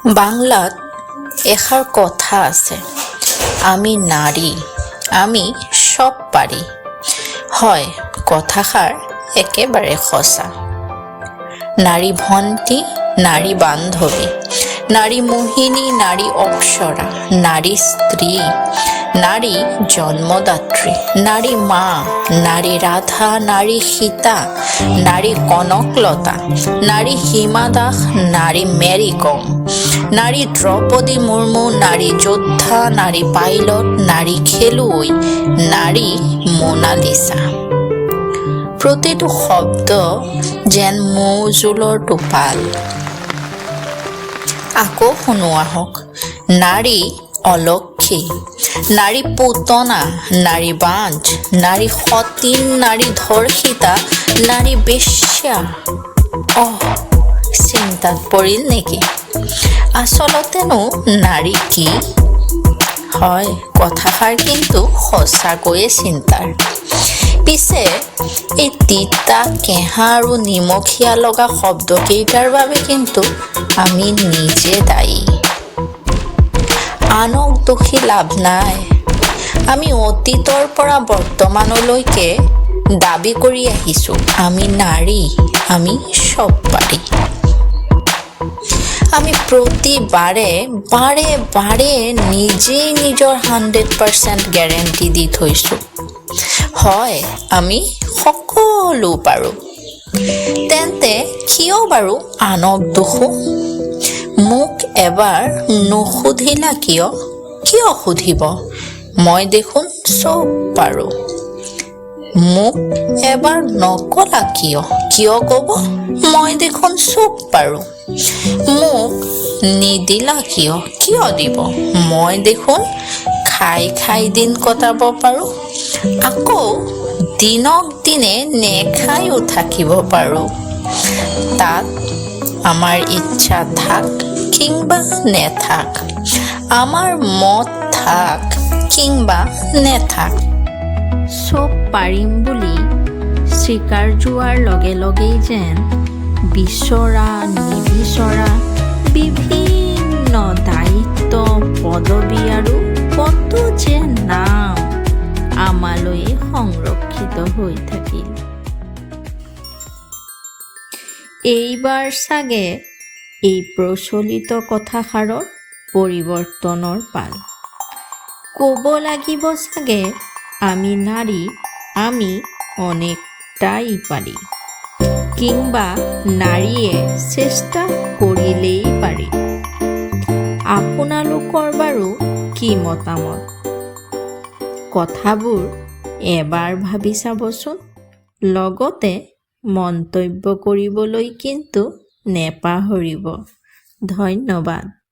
বাংলাত এষাৰ কথা আছে, "আমি নাৰী, আমি চব পাৰি।" হয়, কথাষাৰ একেবাৰে সঁচা। নাৰী ভণ্টি, নাৰী বান্ধৱী, নাৰী মোহিনী, নাৰী অপ্সৰা, নাৰী স্ত্ৰী, নাৰী জন্মদাত্ৰী, নাৰী মা, নাৰী ৰাধা, নাৰী সীতা, নাৰী কনকলতা, নাৰী হিমা দাস, নাৰী মেৰী কম, নাৰী দ্ৰৌপদী মুৰ্মু, নাৰী যোদ্ধা, নাৰী পাইলট, নাৰী খেলুৱৈ, নাৰী মোনালিচা। প্ৰতিটো শব্দ যেন মৌজোলৰ টোপাল। আকৌ শুনো আহক। নাৰী অলক্ষী, নাৰী পুতনা, নাৰী বাঞ্জ, নাৰী সতীন, নাৰী ধৰ্ষিতা, নাৰী বেশ্যা। অহ, চিন্তাত পৰিল নেকি? আচলতেনো নাৰী কি হয়? কথাষাৰ কিন্তু সঁচাকৈয়ে চিন্তাৰ। পিছে এই তিতা, কেঁহা আৰু নিমখীয়া লগা শব্দকেইটাৰ বাবে কিন্তু আমি নিজে দায়ী। আনক দোষী লাভ নাই। আমি অতীতৰ পৰা বৰ্তমানলৈকে দাবী কৰি আহিছোঁ, আমি নাৰী, আমি চব পাৰি। আমি প্ৰতিবাৰে বাৰে বাৰে নিজেই নিজৰ 100% গেৰেণ্টি দি থৈছোঁ, হয়, আমি সকলো পাৰোঁ। তেন্তে কিয় বাৰু আনক দোষো? মোক এবাৰ নুসুধিলা কিয়? কিয় সুধিব? মই দেখোন চব পাৰোঁ। মোক এবাৰ নকলা কিয়? কিয় ক'ব? মই দেখোন চব পাৰোঁ। মোক নিদিলা কিয়? কিয় দিব? মই দেখোন খাই খাই দিন কটাব পাৰোঁ, আকৌ দিনক দিনে নেখায়ো থাকিব পাৰোঁ। তাত আমাৰ ইচ্ছা থাক কিংবা নেথাক, আমাৰ মত থাক কিংবা নেথাক। চব পাৰিম বুলি স্বীকাৰ যোৱাৰ লগে লগেই যেন বিচৰা নিবিচৰা বিভিন্ন দায়িত্ব, পদবী আৰু কত যে নাম আমালৈয়ে সংৰক্ষিত হৈ থাকিল। এইবাৰ চাগে এই প্ৰচলিত কথাষাৰৰ পৰিৱৰ্তনৰ পাল। ক'ব লাগিব চাগে, আমি নাৰী, আমি অনেকটাই পাৰি, কিংবা নাৰীয়ে চেষ্টা কৰিলেই পাৰি। আপোনালোকৰ বাৰু কি মতামত? কথাবোৰ এবাৰ ভাবি চাবচোন। লগতে মন্তব্য কৰিবলৈ কিন্তু নেপাহৰিব। ধন্যবাদ।